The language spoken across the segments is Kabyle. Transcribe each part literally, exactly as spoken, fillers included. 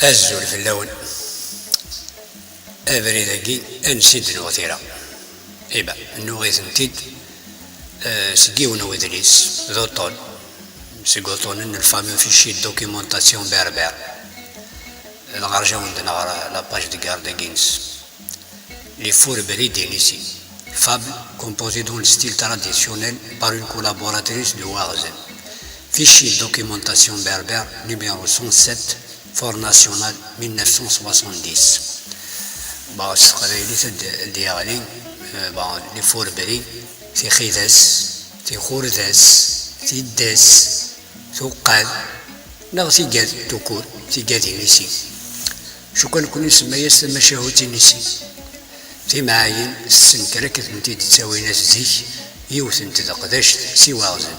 Azul fell-awen. Abrid-agi ansi d-nuɣ tira. Iba, nuɣ-itent-id eh, seg yiwen n wedlis d uṭṭun, seg uṭṭunen n le fameux fichier de documentation berbère. Dɣa rǧawen-d neɣra la page de garde-agi-ines. Les Fourberies d'Inissi. Fable composée dans le style traditionnel par une collaboratrice de Waɣzen. Fichier de documentation berbère numéro cent sept, Fort National, mille neuf cent soixante-dix. Bon, s teqbaylit ad d-yeɣli, eh, bon, les Fourberies, tixidas, tixurdas, tiddas, tuqqad, neɣ tigad, tukur, tigad inisi. Cukan nekkni nsemma-yas tamacahut inisi. Timɛayin, ssenker akken tent-id-ttawin at zik, yiwet n tdeqdact si Waɣzen.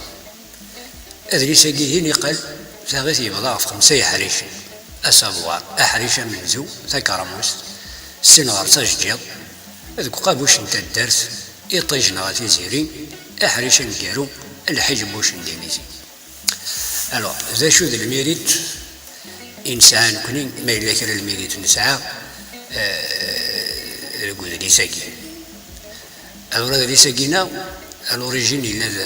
Adlis-agi-hin iqal, taɣit yebḍa ɣef xemsa yeḥricen, à savoir, aḥric amenzu, takermust, ssin ɣer-s ajeǧǧiḍ, deg uqabuc n taddart, iṭij neɣ tiziri, aḥric aneggaru, lḥiǧ n wuccen d inisi. Alors, d acu d lmirit i nesɛa nekkni, ma yella kra n lmirit nesɛa, eh, deg udlis-agi? Alors, adlis-agi-nneɣ, à l'origine, yella d,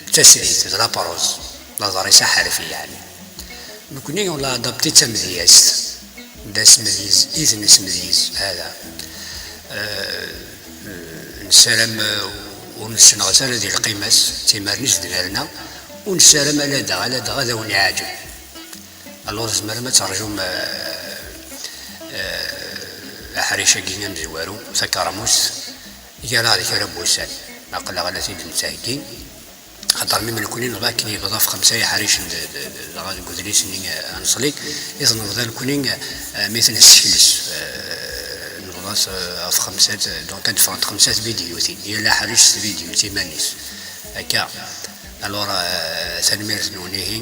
d taslit, d la prose, d aḍris aḥerfi, yeɛni. Nekkni, on l'a adapté d tamedyazt, d asmedyiz, i d nesmedyiz, hada. Eh, nessaram, eh, ur nessenɣes ara di lqima-s, d timernis d nerna, ur nessaram ala daɣ, ala daɣ ad awen-iɛǧeb. Alors, tzemrem ad terjum, eh, eh, aḥric-agi amezwaru, takermust, gar-aɣ d kra n wussan. Aql-aɣ la t-id-nettheggi. Axaṭer mi nekkni nebɣa akken yebḍa ɣef xemsa yeḥricen d, d, d, dɣa deg udlis-nni, eh, aneṣli, i t-nebḍa nekkni, eh, mi t-nessekles, eh, nebḍa-t, eh, ɣef xemsat, eh, donc ad d-ffɣent xemsat vidyutin, yal aḥric s vidyut iman-is. Akka. Alors, eh, tanemmirt-nwen ihi,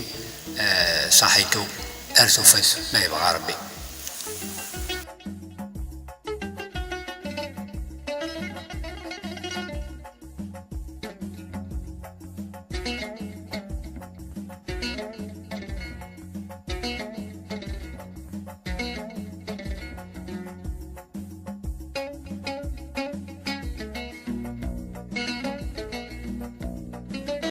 eh, saḥitu, ar tufat, ma yebɣa Rebbi.